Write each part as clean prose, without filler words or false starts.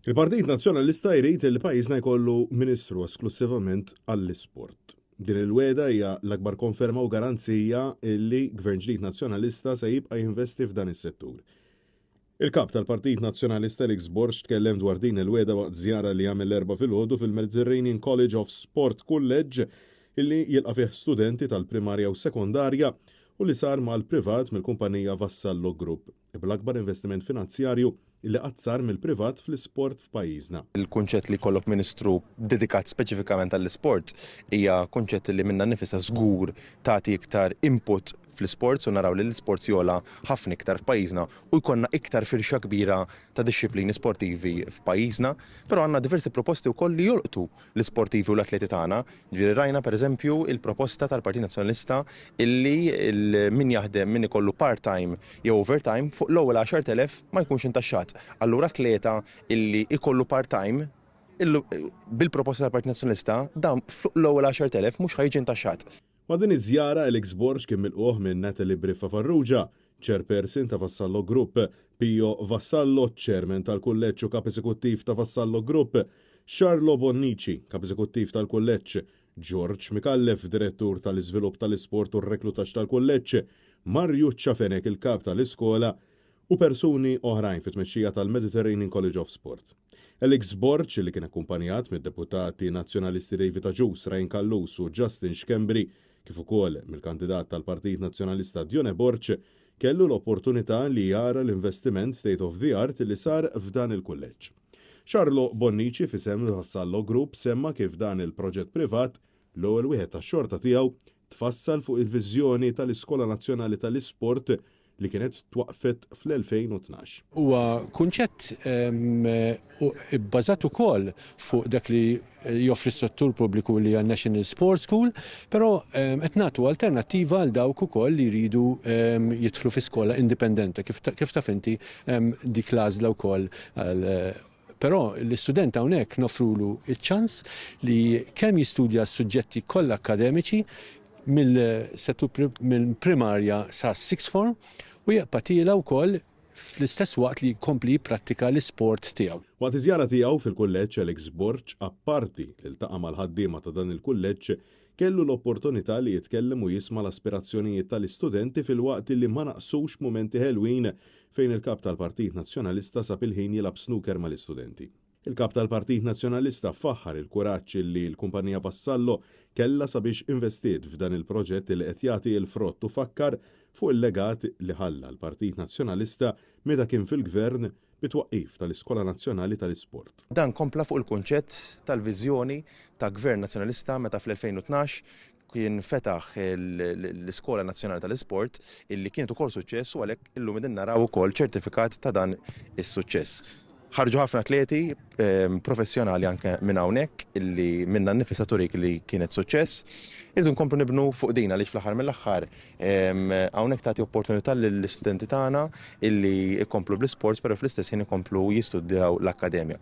Il-Partit Nazzjonalista jrid li pajjiżna jkollu Ministru esklussivament għall-isport. Din il-wegħda hija l-akbar konferma u garanzija li Gvern ġdid Nazzjonalista se jibqa' jinvesti f'dan is-settur. Il-Kap tal-Partit Nazzjonalista Alex Borg tkellem dwar din il-wegħda waqt żjara li għamel l-Erbgħa filgħodu fil-Mediterranean College of Sport Kulleġġ illi jilqa' fih studenti tal-primarja u sekondarja u li sar mal-privat mill-kumpanija Vassallo Group. bl-akbar investiment finanzjarju li qatt sar mill-privat fl-isport f'pajjiżna. Il-kunċett li jkollok Ministru dedikat speċifikament għall-isport hija kunċett li minnha nnifisha żgur tagħti iktar input fl-isports u naraw li l-isports jogħla ħafna iktar f'pajjiżna u jkollna iktar firxa kbira ta' dixxiplini sportivi f'pajjiżna. Però għandna diversi proposti wkoll li jolqtu l-isportivi u l-atleti tagħna. Jiġifieri rajna pereżempju il-proposta tal-Partit Nazzjonalista illi min jaħdem, min ikollu part-time jew overtime fuq l-ewwel 10,000 ma jkunx intaxxat. Allura atleta illi jkollu part-time bil-proposta tal-Partit Nazzjonalista dan fuq l-ewwel 10,000 mhux ħa jiġi intaxxat. Ma' din iż-żjara Alex Borg kien milqugħ minn Natalie Briffa Farrugia, Chairperson ta' Vassallo Group, Pio Vassallo, Chairman tal-Kulleġġ u Kap Eżekuttiv ta' Vassallo Group, Charlo Bonnici, Kap Eżekuttiv tal-Kulleġġ, George Micallef, Direttur tal-Iżvilupp tal-Isport u r-Reklutaġġ tal-Kulleġġ, Mariuccia Fenech, il-Kap tal-Iskola, u persuni oħrajn fit-tmexxija tal-Mediterranean College of Sport. Alex Borg, li kien akkumpanjat mid-Deputati Nazzjonalisti David Agius, Ryan Callus u Justin Schembri, kif ukoll mill-kandidat tal-Partit Nazzjonalista Dione Borg, kellu l-opportunità li jara l-investiment state of the art li sar f'dan il-kulleġġ. Charlo Bonnici f'isem Vassallo Group semma kif dan il-proġett privat, l-ewwel wieħed tax-xorta tiegħu, tfassal fuq il-viżjoni tal-Iskola Nazzjonali tal-Isport li kienet twaqqfet fl-2012. Huwa kunċett ibbażat ukoll fuq dak li joffri s-settur pubbliku li hija n-National Sports School, però qed nagħtu alternattiva għal dawk ukoll li jridu jidħlu fi skola indipendenti. Kif taf inti hemm dik l-għażla wkoll Però l-istudent hawnhekk noffrulu ċ-ċans li kemm jistudja s-suġġetti kollha akkademiċi mill-settur mill-primarja sa sixth form u jibqa' tiela' wkoll fl-istess waqt li jkompli jipprattika l-isport tiegħu. Waqt iż-żjara tiegħu fil-kulleġġ Alex Borg apparti li ltaqa' mal-ħaddiema ta' dan il-kulleġġ kellu l-opportunità li jitkellem u jisma' l-aspirazzjonijiet tal-istudenti filwaqt li ma naqsux mumenti ħelwin fejn il-Kap tal-Partit Nazzjonalista sab il-ħin jilgħab snooker mal-istudenti. Il-Kap tal-Partit Nazzjonalista faħħar il-kuraġġ li l-kumpanija Vassallo kellha sabiex investiet f'dan il-proġett li qed jagħti l-frott u fakkar fuq il-legat li ħalla l-Partit Nazzjonalista meta kien fil-Gvern bit-twaqqif tal-Iskola Nazzjonali tal-Isport. Dan kompla fuq il-kunċett tal-viżjoni ta' Gvern Nazzjonalista meta fl-2012 kien fetaħ l-Iskola Nazzjonali tal-Isport illi kienet ukoll suċċess u għalhekk illum qegħdin naraw ukoll ċertifikat ta' dan is-suċċess. Ħarġu ħafna atleti professjonali anke minn hawnhekk illi minnha nnifisha turik li kienet suċċess. Irridu nkomplu nibnu fuq din għaliex fl-aħħar mill-aħħar hawnhekk tagħti opportunità lill-istudenti tagħna illi jkomplu bl-isports però fl-istess ħin ikomplu jistudjaw l-akkademja.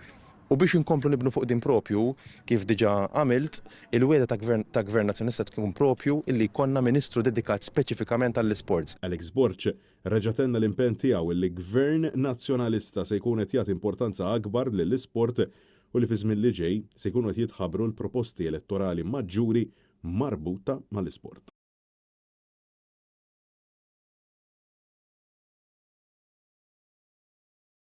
U biex inkomplu nibnu fuq din propju, kif diġà għamilt, il-wiegħda ta' Gvern ta' Gvern Nazzjonalista tkun propju illi jkollna Ministru dedikat speċifikament għall-isports. Alex Borg reġa' tenna l-impenn tiegħu illi Gvern Nazzjonalista se jkun qed jagħti importanza akbar lill-isport u li fiż-żmien li ġej se jkunu qed jitħabbru l-proposti elettorali maġġuri marbuta mal-isport.